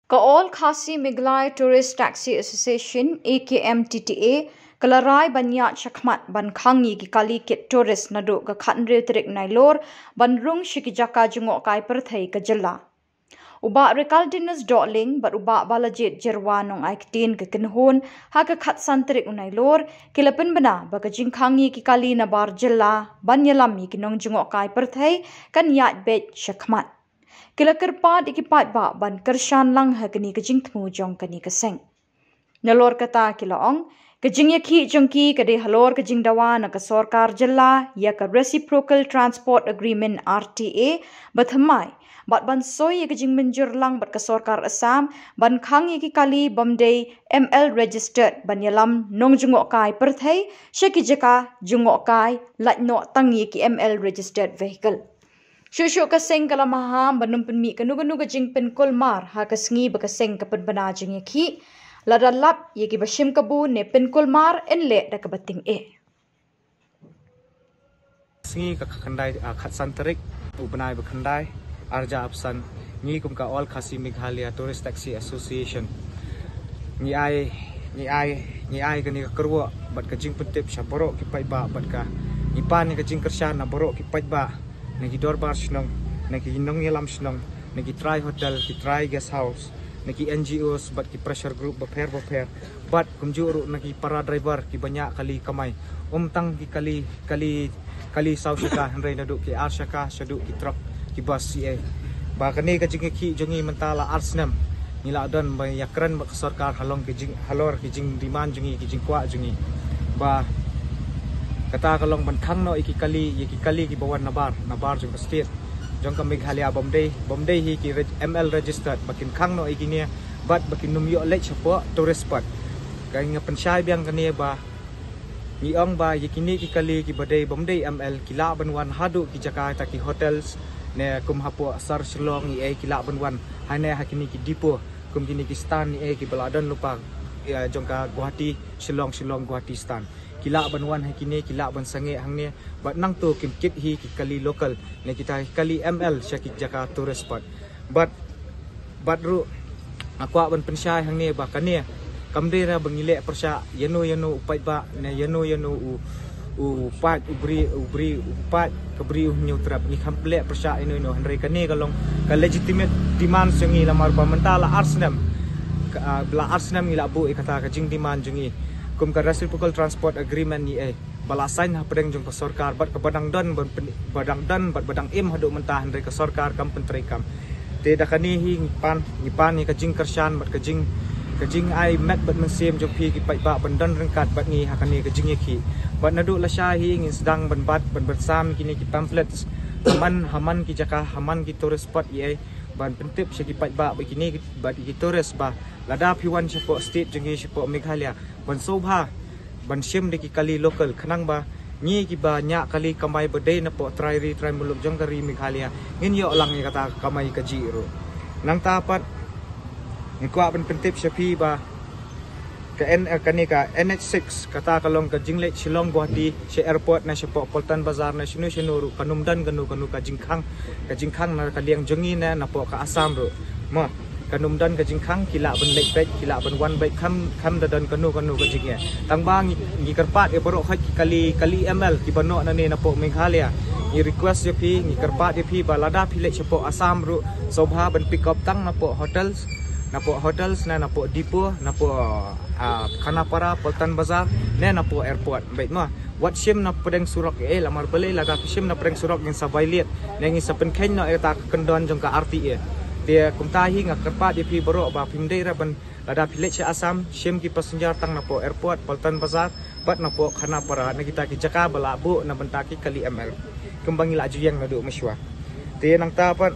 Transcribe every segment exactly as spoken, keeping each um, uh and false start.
Ka All Khasi Meghalaya Tourist Taxi Association, A K M T T A, ka la rai ban ïaid shakhmat ban khang ïa ki kali kit tourist naduh ka khathynriew tarik Nailur ban rung sha ki jaka jngohkai pyrthei ka jylla. U Bah Rikaldinus Dohling bad u Bah Balajied Jyrwa Nongai Ktien ka kynhun ha ka khatsan tarik u Nailur ki la pynbna ba ka jingkhang ïa ki kali nabar jylla ban ïalam ïa ki nongjngohkai pyrthei kan ïaid beit shakhmat. Ki la kyrpad ïa ki paidbah ban kyrshan lang ha kane ka jingthmu jong kane ka seng. Nalor kata ki la ong, ka jingïakhih jong ki ka dei halor ka jingdawa na ka sorkar jylla ïa ka Reciprocal Transport Agreement, R T A, ba thymmai bad ban soi ïa ka jingmynjur lang bad ka sorkar Assam ban khang ïa ki kali bym dei M L registered ban ïalam nongjngohkai pyrthei sha ki jaka jngohkai, lait noh tang ïa ki M L registered vehicle. Shuh shuh ka seng ka la maham ban ym pynmih kano kano ka jingpynkulmar ha ka sngi ba ka seng ka pynbna jingïakhih. Lada lap ïa ki ba shim kabu ne pynkulmar, yn leh da kaba tyngeh. Sngi ka khyndai, ah, khatsan tarik u bnai ba khyndai, arja apsan, ngi kum ka All Khasi Meghalaya Tourist Taxi Association ngi ai, ngi ai, ngi ai kane ka kyrwoh bad ka jingpyntip sha baroh ki paidbah bad ka, ngi pan ïa ka jingkyrshan na baroh ki paidbah, na ki dorbar shnong, na ki nongïalam shnong, na ki trai hotel, ki trai guest house, na ki N G Os bad ki pressure group bapher bapher, bad kumjuh ruh na ki para driver ki ba ñiah kali kamai. Ym tang ki kali, kali, kali saw shaka, hynrei naduh ki ar shaka shaduh ki truck, ki bus, C A. Ba kane ka jingïakhih jong ngi mynta la ar snem ngi la don ba ïakren bad ka sorkar halor ki jing, halor ki jingdemand jong ngi, ki jingkwah jong ngi. Ba kata ka long ban khang noh ïa ki kali, ïa ki kali ki ba wan nabar, nabar jong ka state, jong ka Meghalaya, bym dei, bym dei hi ki reg-, M L registered, ba kin khang noh ïa kine bad ba kin ym ïoh leit shapoh tourist spot. Ka ngi pynshai biang kane ba ngi ong ba ïa kine ki kali ki ba dei bym dei M L ki lah ban wan haduh ki jaka ta ki hotels, ne kum hapoh sar Shillong ïa ki lah ban wan, ha ne ha kine ki depot, kum kine ki stand ïa ki ba la don lypa, ïa, jong ka Guwahati Shillong, Shillong Guwahati stand. Ki lah ban wan ha kine, ki lah ban sangeh hangne, bad nangto kin kit hi ki kali local ne kita ki kali M L sha ki jaka tourist spot. Bad, bad ruh nga kwah ban pynshai hangne ba kane kam dei re ba ngi leh pyrshah ïano ïano u paidbah ne ïano ïano u, u paid u briew, u briew, u paid ka briew Hynñiewtrep. Ngi kham leh pyrshah ïano ïano, hynrei kane ka long ka legitimate demand jong ngi, lamar ba mynta la ar snem, ka, ah, la ar snem ngi la buh ïa kata ka jingdemand jong ngi kum ka Reciprocal Transport Agreement ïa, eh, ba la sign hapdeng jong ka sorkar bad ka ba dang don, ba dang don bad ba dang im haduh mynta, hynrei ka sorkar kam pyntreikam. Te da kane hi ngi pan, ngi pan ïa ka jingkyrshan bad ka jing, ka jingai met bad mynsiem jong phi ki paidbah ban don ryngkat bad ngi ha kane ka jingïakhih. Bad naduh lashai hi ngin sdang ban bat, ban, ban sam kine ki pamphlets ha man, ha man ki jaka, ha man ki tourist spot ïa, eh, ban pyntip sha ki paidbah bad kine ki, bad ki tourist ba lada phi wan shapoh state jong ngi, shapoh Meghalaya, ban sngewbha ban shim da ki kali local, khnang ba ngi ki ba ñiah kali kamai ba dei napoh trai ri trai muluk jong ka ri Meghalaya ngin ïoh lang ïa kata ka kamai kajih ruh. Nangta pat ngi kwah ban pyntip sha phi ba ka N, eh, kane ka N H six, kata ka long ka jingleit Shillong Guwahati sha airport ne shapoh Paltan Bazar ne shano shano ruh, kan ym don kano kano ka jingkhang, ka jingkhang na ka liang jong ngi ne napoh ka Assam ruh. Mo, kan ym don ka jingkhang, ki lah ban leit beit, ki lah ban wan beit, kham, kham da don kano kano ka jingeh. Tang ba ngi, ngi kyrpad ïa baroh khoit ki kali, kali M L ki ba noh nane napoh Meghalaya. Ngi request ïa phi, ngi kyrpad ïa phi ba lada phi leit shapoh Assam ruh, sngewbha ban pick up tang napoh hotels, napoh hotels ne napoh depot, napoh, ah, Khanapara, Paltan Bazar ne napoh airport beit mo. Wat shim na pdeng surok ïa, eh, lamar balei lada phi shim na pdeng surok ngin sa violate ne ngin sa pynkheiñ noh ïa kata ka kyndon jong ka R T A. Te kumta hi nga kyrpad ïa phi baroh ba phim dei re ban, lada phi leit sha Assam, shim ki passenger tang napoh airport, Paltan Bazar bad napoh Khanapara, na kita ki jaka ba la buh na bynta ki kali M L, kumba ngi la ju ïeng naduh mynshuwa. Te nangta pat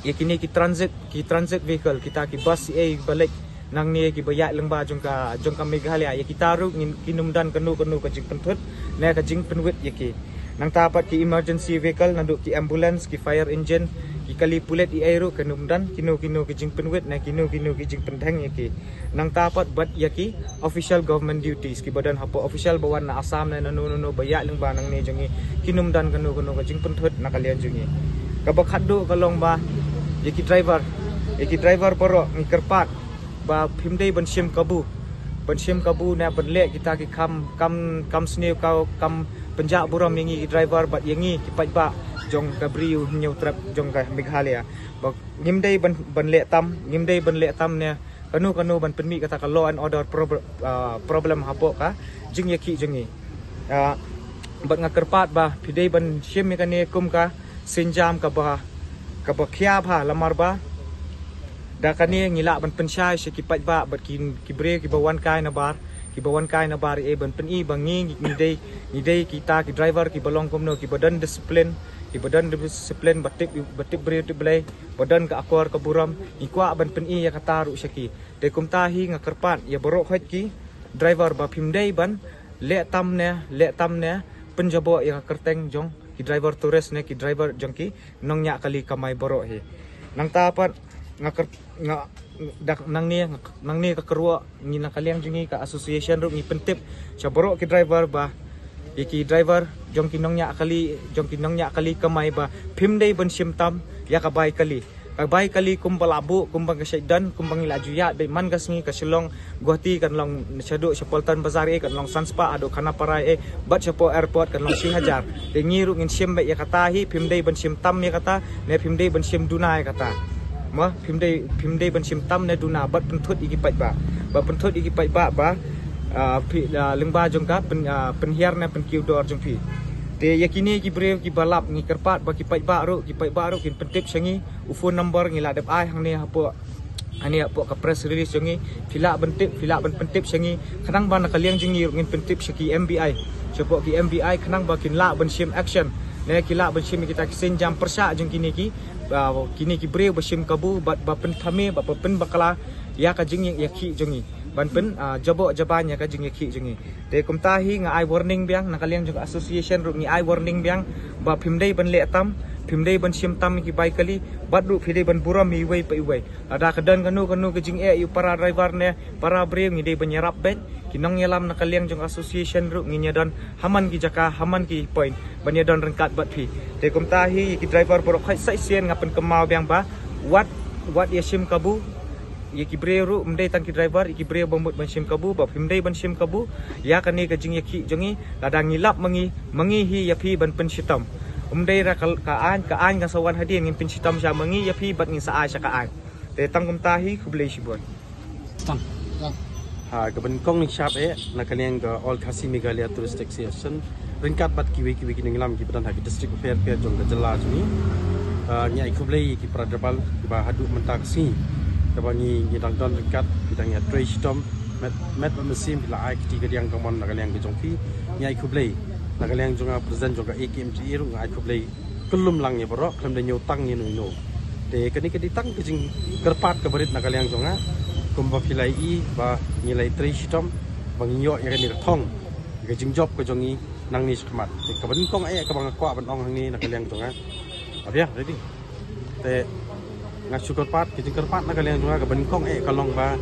ïa kine ki transit, ki transit vehicle, kita ki bus ïa, eh, ba leit nangne ki ba ïaid lyngba jong ka, jong ka Meghalaya, ïa kita ruh ngin, kin ym don kano kano ka jingpynthut ne ka jingpynwit ïa ki. Nangta pat ki emergency vehicle, naduh ki ambulance, ki fire engine, ki kali pulit ïa, eh, ruh kan ym don kino kino ki jingpynwit ne kino kino ki jingpyntheng ïa ki. Nangta pat bad ïa ki official government duties, ki ba don hapoh official ba wan na Assam ne nano nano ba ïaid lyngba nangne jong ngi, kin ym don kano kano ka jingpynthut na ka liang jong ngi. Ka ba khatduh ka long ba ïa ki driver Ïa ki driver baroh ngi kyrpad ba phim dei ban shim kabu, ban shim kabu ne ban leh kita ki kam, kam, kam sniew, ka kam pynjah burom ïa ngi ki driver bad ïa ngi ki paidbah jong ka Bri U Hynñiewtrep jong ka Meghalaya. Ba ngim dei ban, ban leh tam, ngim dei ban leh tam ne kano kano ban pynmih kata ka law and order prob-, ah, problem hapoh ka jingïakhih jong ngi. Ah, bad nga kyrpad ba phi dei ban shim ïa kane kum ka sienjam kaba, kaba khia bha, lamar ba da kane ngi lah ban pynshai sha ki paidbah bad ki, ki briew kiba wan kai na bar, kiba wan kai na bar, eh, ban pyni ba ngi, ngi dei, ngi dei kita ki driver kiba long kumno, kiba don disiplin, kiba don disiplin, ba tip, ba tip briew tip Blei, ba don ka akor ka burom. Ngi kwah ban pyni ïa kata ruh sha ki. Te kumta hi nga kyrpad ïa baroh khoit ki driver ba phim dei ban leh tam ne, leh tam ne pynjaboh ïa ka kyrteng jong ki driver tourist ne ki driver jong ki nongñiah kali kamai baroh hi. Nangta pat nga kyr-, nga, dak nangne, nangne ka kyrwoh ngi na ka liang jong ngi ka association ruh ngi pyntip sha baroh ki driver ba ïa ki driver jong ki nongñiah kali, jong ki nongñiah kali kamai ba phim dei ban shim tam ïa ka bai kali. Ka bai kali kumba la buh, kumba ka shait don, kumba ngi la ju ïaid beit man ka sngi, ka Shillong Guwahati kan long shaduh sha Paltan Bazar, eh, kan long san spah, haduh Khanapara, eh, bad shapoh airport kan long shi hajar. Te ngi ruh ngin shim beit ïa kata hi, phim dei ban shim tam ïa kata, ne phim dei ban shim duna ïa kata. Mo, phim dei, phim dei ban shim tam ne duna, bad pynthut ïa ki paidbah. Bad pynthut ïa ki paidbah ba, ah, phi, ah, lyngba jong ka pyn, ah, pynhiar ne pynkiew dor jong phi. Te ïa kine ki briew kiba lap ngi kyrpad ba ki paidbah ruh, ki paidbah ruh kin pyntip sha ngi, u phone number ngi la dep ai hangne hapoh, hangne hapoh ka press release jong ngi. Phi lah ban tip, phi lah ban pyntip sha ngi, khnang ba na ka liang jong ngi ruh ngin pyntip sha ki M B I, shapoh ki M B I, khnang ba kin lah ban shim action, ne ki lah ban shim kita ki sienjam pyrshah jong kine ki, ah, kine ki briew ba shim kabu bad ba pynthame, bad ba pynbakla ïa ka jingïakhih jong ngi, ban pyn, ah, jaboh jaban ïa ka jingïakhih jong ngi. Te kumta hi nga ai warning biang, na ka liang jong ka association ruh ngi ai warning biang ba phim dei ban leh tam, phim dei ban shim tam ki bai kali, bad ruh phi dei ban burom iwei pa iwei. Lada ka don kano kano ka jingeh ïa u para driver ne para briew, ngi dei ban ïarap beit. Ki nongïalam na ka liang jong ka association ruh ngin ïadon ha man ki jaka, ha man ki point ban ïadon ryngkat bad phi. Te kumta hi ïa ki driver baroh khoit sa shisien nga pynkynmaw biang ba wat, wat ïa shim kabu. Ïa ki briew ruh, ym dei tang ki driver, ïa ki briew ba mut ban shim kabu, ba phim dei ban shim kabu ïa kane ka jingïakhih jong ngi. Lada ngi lap ma ngi, ma ngi hi ïa phi ban pynshitom. Ym dei ra ka, ka aiñ, ka aiñ kan sa wan hadien, ngin pynshitom sha ma ngi ïa phi bad ngin sa ai sha ka aiñ. Te tang kumta hi, khublei shibun. Tang. Ha kaba nyngkong ngi shap eh na ka liang ka All Khasi Meghalaya Touristic Association ryngkat bad kiwei kiwei ki nongïalam kiba don ha ki district bapher bapher jong ka jylla jong ngi. Ah, ngi ai khublei ïa ki para driver kiba haduh mynta ka sngi kaba ngi, ngi dang don ryngkat, ngi dang ïatrei shitom met, met bad mynsiem, phi la ai kti kadiang kamon na ka liang ka jong phi. Ngi ai khublei na ka liang jong nga, president jong ka A K M T A ruh nga ai khublei kyllum lang ïa baroh, khlem da ñiew tang ïa uno uno. Te kane ka dei tang ka jingkyrpad kaba rit na ka liang jong nga. Kumba phi la ïohi ba ngi la ïatrei shitom ba ngin ïoh ïa kane ka thong, ïa ka jingjop ka jong ngi nangne shakhmat. Te kaba nyngkong eh kaba nga kwah ban ong hangne na ka liang jong nga. Abiang, ready. Te nga shu kyrpad, ka jingkyrpad na ka liang jong nga kaba nyngkong eh ka long ba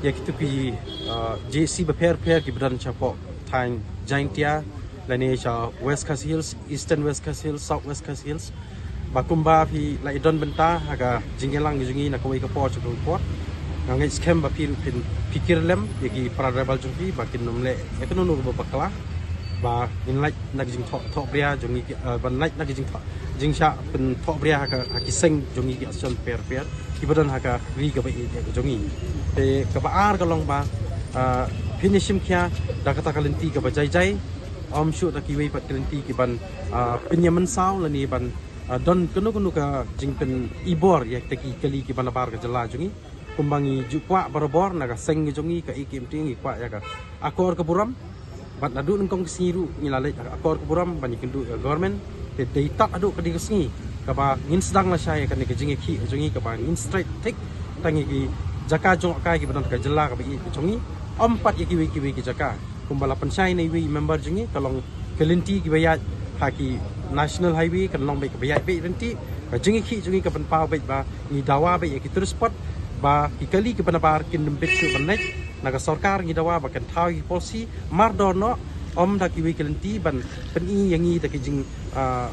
ïa kito ki, uh, J C bapher bapher kiba don shapoh thaiñ Jaintia lane sha West Khasi Hills, Eastern West Khasi Hills, South West Khasi Hills. Ba kumba phi la ïadon bynta ha ka jingïalang ka jong ngi na kawei ka por sha kawei ka por, nga ngeit skhem ba phi ruh phin, phi kyrlem ïa ki para driver jong phi ba kin ym leh ïa kano kano kaba bakla, ba ngin lait na ka jingthoh, thoh bria jong ngi ki, eh, ban lait na ka jingthoh, jingshah pynthoh bria ha ka, ha ki seng jong ngi ki association bapher bapher kiba don ha ka ri kaba ïeit ka jong ngi. Te kaba ar ka long ba, ah, phin ïashim khia da kata ka lynti kaba jai jai, ym shuh da kiwei pat ki lynti kiban, ah, pynïamynsaw lane ban, ah, don kano kano ka jingpynibor ïa kita ki kali kiba nabar ka jylla jong ngi. Kumba ngi ju kwah barabor na ka seng ka jong ngi ka A K M T A, ngi kwah ïa ka akor ka burom. Bad naduh nyngkong ka sngi ruh ngi la leit ha ka akor ka burom ban ïakynduh ïa ka government. Te dei tad haduh ka dei ka sngi kaba ngin sdang lashai ïa kane ka jingïakhih ka jong ngi kaba ngin strike thik tang ïa ki jaka jngohkai kiba don ha ka jylla kaba ïeit ka jong ngi, ym pat ïa kiwei kiwei ki jaka. Kumba la pynshai na iwei i member jong ngi, ka long ka lynti kiba ïaid ha ki national highway kan long beit kaba ïaid beit lynti. Ka jingïakhih jong ngi ka pynpaw beit ba ngi dawa beit ïa ki tourist spot ba ki kali kiba nabar kin ym bit shuh ban leit. Na ka sorkar ngi dawa ba kan thaw ïa ki policy mardor noh, ym da kiwei ki lynti ban pyni ïa ngi da ki jing, ah,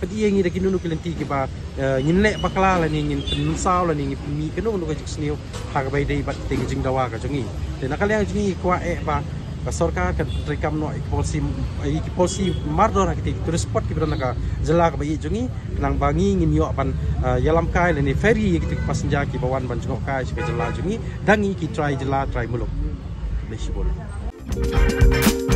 Peit ïa ngi da kino kino ki lynti kiba, eh, ngin leh bakla lane ngin pynsaw lane ngin pynmih kano kano ka jingsniew ha kaba ïadei bad kita ki jingdawa ka jong ngi. Te na ka liang jong ngi kwah eh ba ka sorkar kan treikam noh ïa ki policy, ïa ki policy mardor ha kita ki tourist spot kiba don ha ka jylla kaba ïeit jong ngi, khnang ba ngi ngin ïoh ban, eh, ïalam kai lane ferry ïa kita ki passenger kiba wan ban jngoh kai sha ka jylla jong ngi da ngi ki trai jylla trai muluk. Khublei shibun.